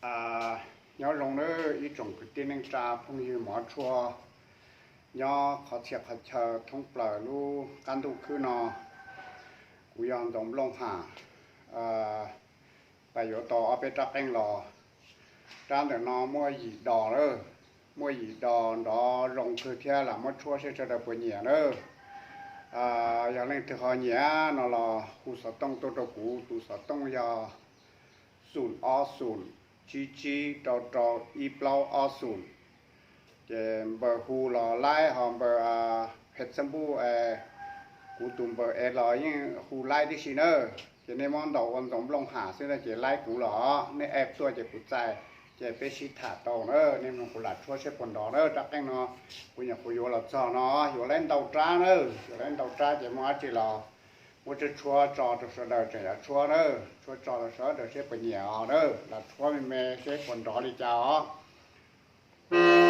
Nyob zoo nawb ib tsoom kwv tij neej tsa phooj ywg mov tshua nyob qhov txhia qhov chaw thoob plaws lub qab ntuj khwb no. Kuv yog Ntxoov Nplooj Ham, pais yuav tau ob peb rab qeej los. Rab ntawm no muaj yim dos lawm, muaj yim dos nrov zoo kawg thiab lam muab tshuab seb sawv daws puas nyiam nawb. Yog leej twg ho nyiam no los hu xov tooj tuaj rau kuv, tus xov tooj yog xoom ob xoom tsib tsib rau rau ib plaub ob xoom. Ces npawb hu los laib ho npawb phem xab npuj, kuv tus npawb es los yeej hu laib tib si nawb. Ces nej muab ntaus ua Ntxoov Nplooj Ham xwb na ces laib kuv los, nej add tuaj ces kuv txais, ces peb sib tham tau na. Nej mloog kuv lam tshuab seb puas nrov na. Rab qeej no kuv nyuam qhuav yuav los txog no, yuav laib ntau rab na, yuav laib ntau rab ces muaj dab tsi los muab tshuab tshuab tso rau sawv daws tseem yuav tshuab na, tshuab tso rau sawv daws seb puas nyiam os na. Los tshuab me me seb puas nrov li cas os.